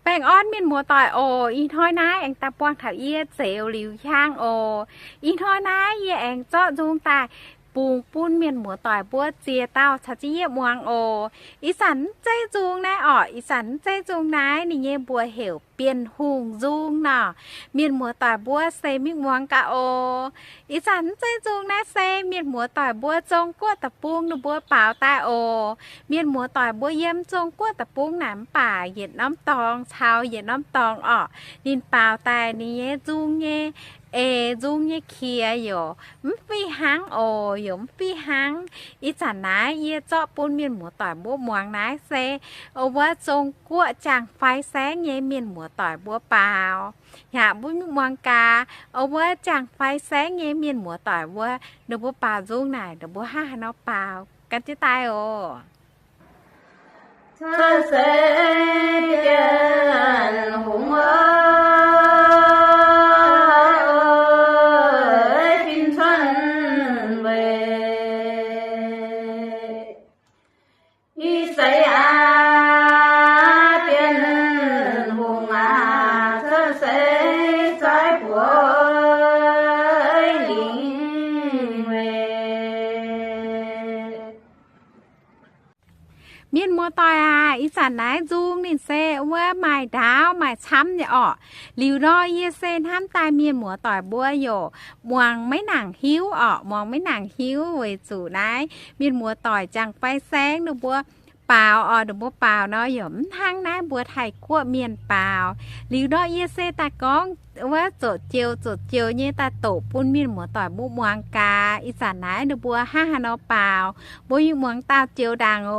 Baengh orn mienh muoz-doic oc. Ih hnoi naaiv aengx daaih buangh taux yie Zeux Liuz Hiaang oc. Ih hnoi naaiv yie aengx zorqv nzung daaih bungx bun mienh muoz-doic mbuo ziex dauh caux jienv yie muangx oc. Ih zanc mv zeiz nzung naaiv orqc. Ih zanc mv zeiz nzung naaiv, ninh nyei mbuox heuc Bienh Hungh nzung nor. Mienh muoz-doic mbuo se mingh muangx gaax oc. Ih zanc mv zeiz nzung naaiv se mienh muoz-doic mbuo Zong-Guoqv deic-bung ninh mbuo baaux daaih oc. Mienh muoz-doic mbuo yiem Zong-Guoqv deic-bung naaic mv baac yietc norm dorngx caux yietc norm dorngx orqc. Ninh baaux daaih ninh nyei nzung nyei eix, nzung nyei qiex yaac mv fih hnangv oc, yaac mv fih hnangv. Ih zanc naaiv yie zorqv bun mienh muoz-doic mbuo muangx naaiv se wuov Zong-Guoqv jaang-fai saengv nyei mienh muoz-doic mbuo baaux. Yaac mbuo mingh muangx gaax, wuov jaang-fai saengv nyei mienh muoz-doic mbuo, ninh mbuo baaux nzung naaic ninh mbuo hnangv haaix nor baaux. Gan jienv daaih oc. Cuotv seix Bienh Hungh, fin cuotv weic, ih seix aac, Bienh Hungh aac, cuotv seix zaaiv buoz lingc weic. Mienh muoz-doic aac, ih zanc naaiv nzung ninh se wuov maaih ndaauv maaih camv nyei orqc. Liuz nor yie se hnamv daaih mienh muoz-doic mbuo yaac muangx maiv nangc hiuv orqc, muangx maiv nangc hiuv weic zuqc naaiv mienh muoz-doic jaang-fai saengv ninh mbuo baaux orqc, ninh mbuo baaux nor yaac mv hnangv naaiv mbuo Taiv-Guoqv mienh baaux. Liuz nor yie se daaih gorngv wuov zoqc joux zoqc joux nyei daaih doqc bun mienh muoz-doic mbuo muangx gaax, ih zanc naaiv ninh mbuo hnangv haaix nor baaux. Mbuo mingh muangx dauh joux ndaangc oc.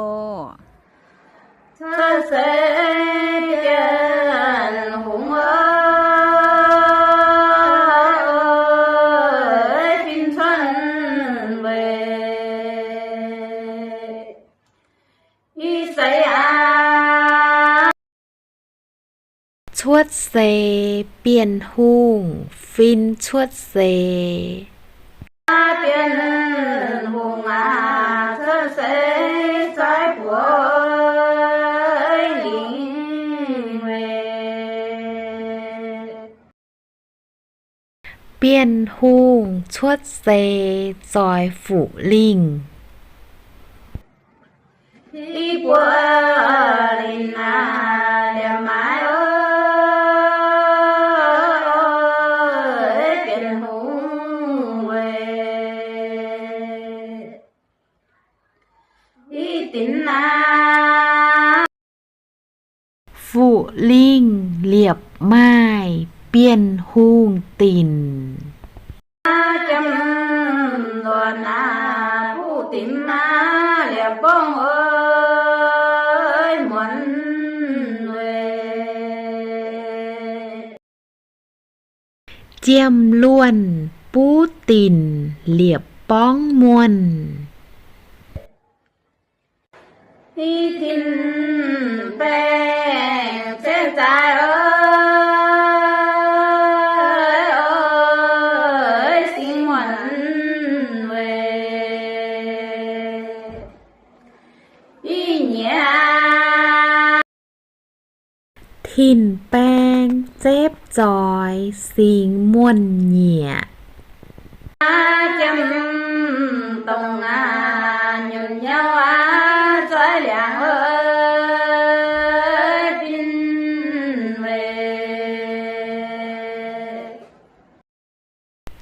Cuotv seix Bienh Hungh, fin cuotv weic, ih seix aac, cuotv seix Bienh Hungh fin cuotv seix. Bienh Hungh aac, cuotv seix zaaiv buoz lingc weic. Bienh Hungh cuotv seix zoix Fuqv Lingh. Ih buo lingc aac, liepc maaiz oc, Bienh Hungh weic. Ih dinc aac, Fuqv Lingh liepc maaih Bienh Hungh dinc. Jiem luonx aac, buv dinc aac, liepc borngv oix muonc weic. Jiem luonx buv dinc liepc borngv muonc. Ih dinc baengh zengv zaaix oix, oix singx muonc weic. Ih nyieqc aac, tin-baeng zepv zoix singx muonh nyieqc. Jiem dongh aac, nyunc nyauv aac, zoih liangx oix fin weic.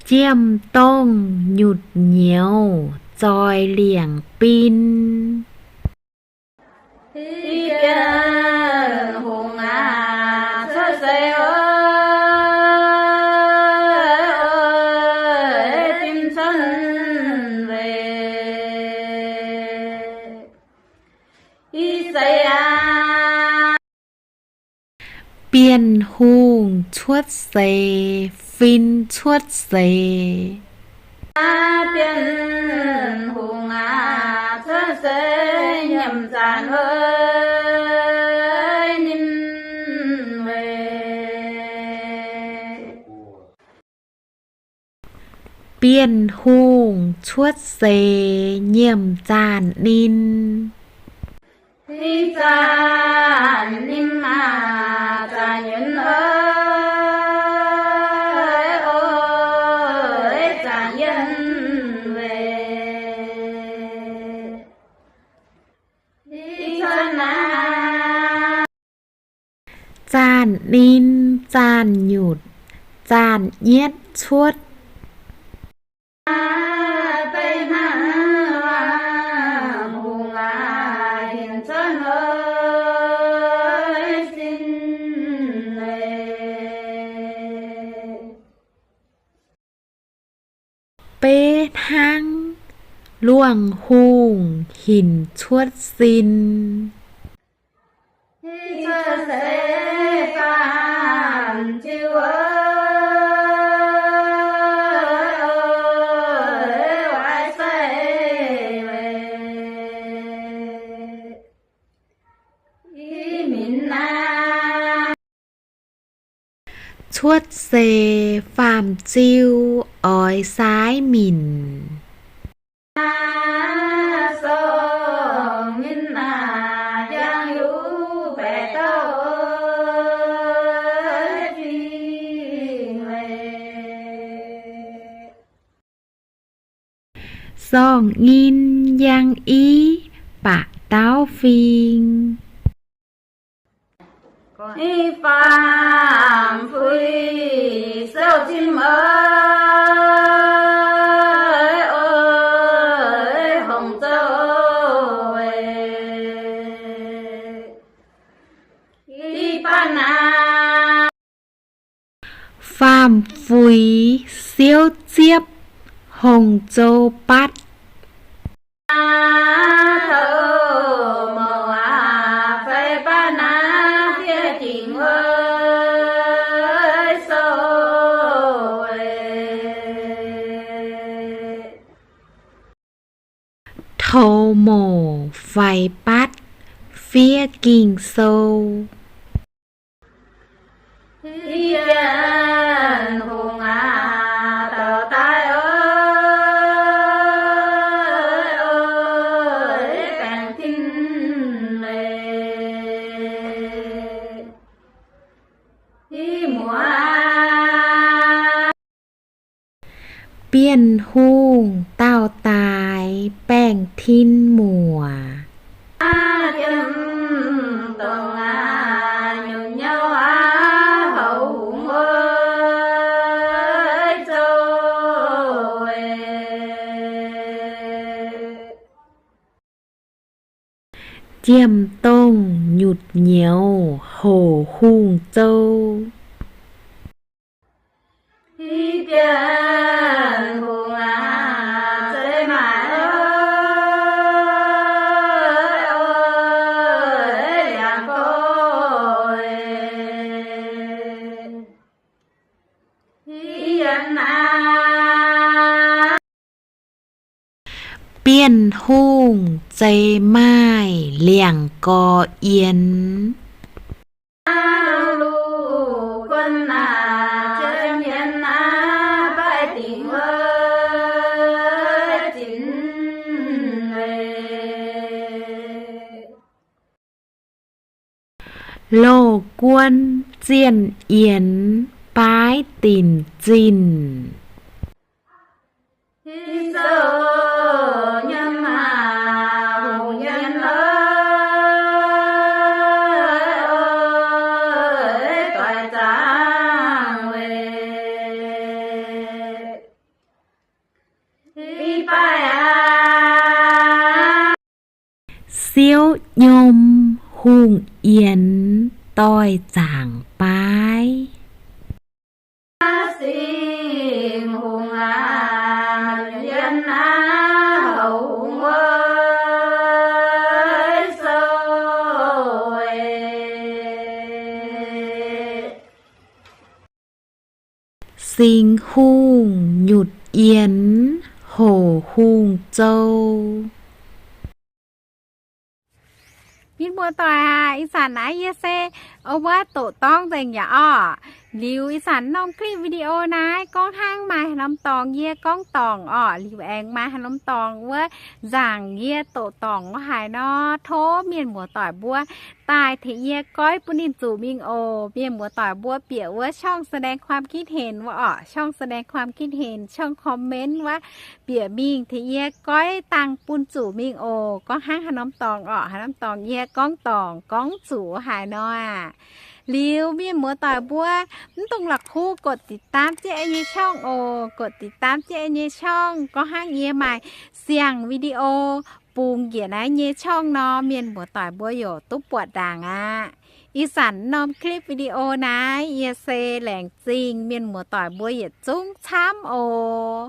Jiem dongh nyutc nyouz zoix liangx bin. Bienh Hungh aac, cuotv seix oix, fin cuotv weic. Ih seix aac, Bienh Hungh cuotv seix, fin cuotv seix. Bienh Hungh aac, cuotv seix nyiemc zaanc oix ninh weic. Bienh Hungh cuotv seix nyiemc zaanc ninh. Ih zanc ninh aac, Zaanh ninh, zaanh nyutc, zaanh nyietv cuotv. Beiv hnangv luangh hungh hinc cuotv sin. Cuotv seix faam-ziu oix saaiv minc. Sorng nyim yangh i ba'dauv fing. Faam-fuix siouv ziepv hungh zou batv. Toux mouc faix batv fiev Ging-Sou. Bienh hungh daauh daaix baengh tin muoc. Jiem-dongh nyutc nyouz hoc hungh zou. Bienh hungh zeix maaih liangx gorx yienx. Loz guon zienh yienx baaiv dinc zinh. Siouv nyom hungh yienx doix zaangc baaiv. Singx hungh nyutc yienx hoc hungh zou. Mienh muoz-doic aac, ih zanc naaiv yie se wuov doqc dorngx nzengc yaac orqc. Liuz ih zanc norm clip video naaiv gorngv hnangv maaih haaix norm dorngx yie gorngv dorngc orqc. Liuz aengx maaih haaix norm dorngx wuov nzaangc yie doqc dorngc wuov haaix nor, tov mienh muoz-doic mbuo daaih tengx yie goiv bun ninh zuqc mingh oc. Mienh muoz-doic mbuo bieqc wuov ช่องแสดงความคิดเห็น wuov orqc, ช่องแสดงความคิดเห็น, ช่อง comment wuov bieqc mingh tengx yie goiv dangh bun zuqc mingh oc. Gorngv hnangv haaix norm dorngx orqc, haaix norm dorngx yie gorngv dorngc gorngv zuqc wuov haaix nor aah. Liuz mienh muoz-doic mbuo, mv dungx la'kuqv กดติดตาม jienv yie nyei ช่อง oc. กดติดตาม jienv yie nyei ช่อง gorngv hnangv yie maaih siang-video bungx njiec naaiv nyei ช่อง nor, mienh muoz-doic mbuo yaac duqv buatc ndaangc aqv. Ih zanc norm คลิปวิดีโอ naaiv yie se laengz zingh mienh muoz-doic mbuo yietc zungv camv oc.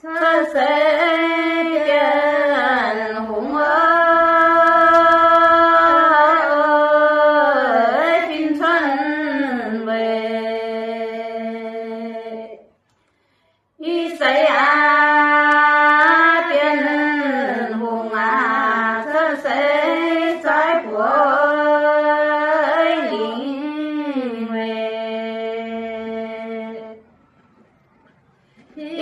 Cuotv seix Bienh Hungh oix, fin-cuotv weic. Ih seix aac, Bienh Hungh aac, cuotv seix zaaiv buoz lingc weic.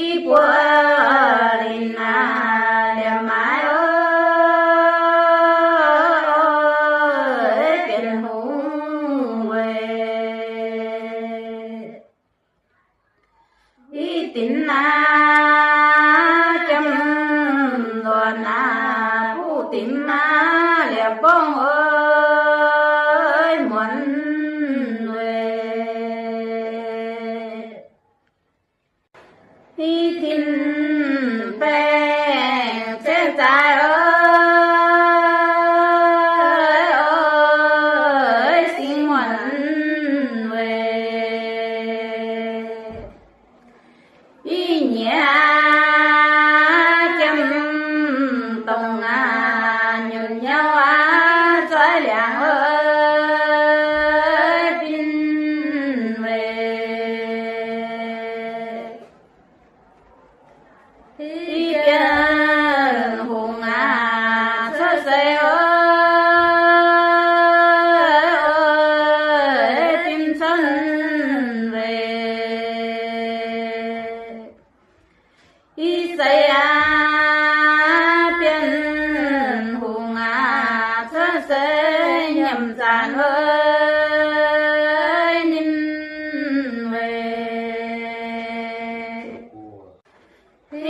Ih buoz lingc aac, liemh maaiz oc, Bienh Hungh weic. Ih dinx aac, jiem luonc aac, buv dimx aac, liepc borngv oix, muonz weic. Ih tin-baengh zenv zaaix oix, singx muonz weic. Ih nyieqc aac, jiem dongh aac, nyunc nyauv aac, zoih liangx oix, fin weic. Ih Bienh Hungh aac, cuotv seix oix, fin-cuotv weic. Ih seix aac, Bienh Hungh aac, cuotv seix nyiemc zanc oix, ninh weic.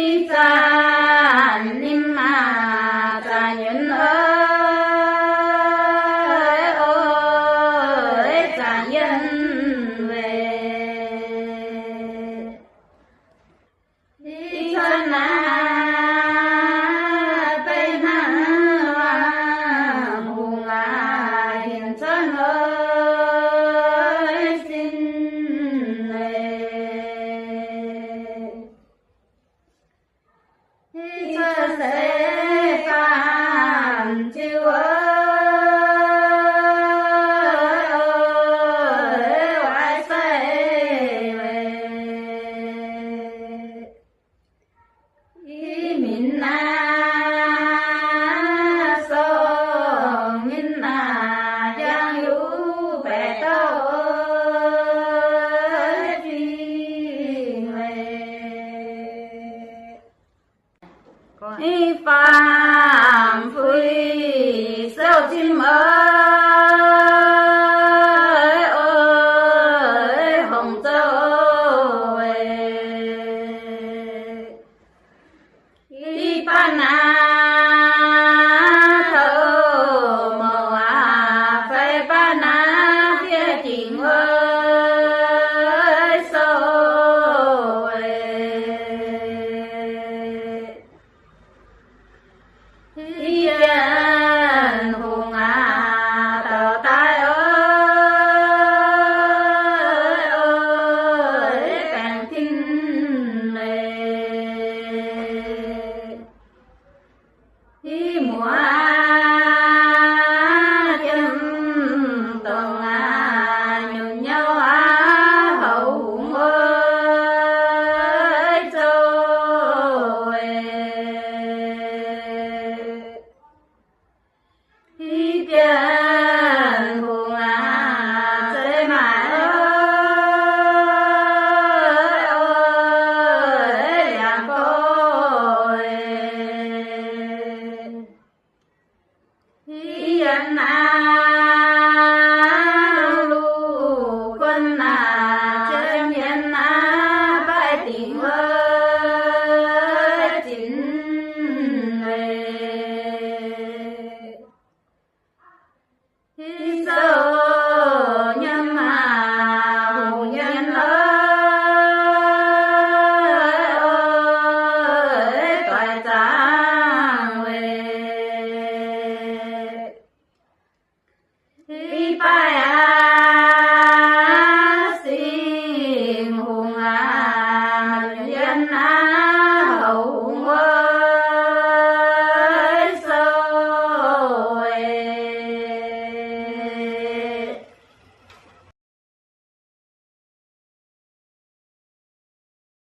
Ih zanc ninh aac, zanc nyunc oix, oix zanc yienh weic. Ih cuotv aac, beiv hnangv Hungh aac, hinc cuotv oix, sin weic. Ih cuotv seix faam ziux oix, waaic sai weic. Ih minc aac, sorng minc aac, jangx yuqc baeqc dauh oix, fingx weic. Ih faam fuix souv zimv oix, oix hongc zouv weic. Ih baav naaiv taux mouc aac, fai baav naaiv fiev dingc oix,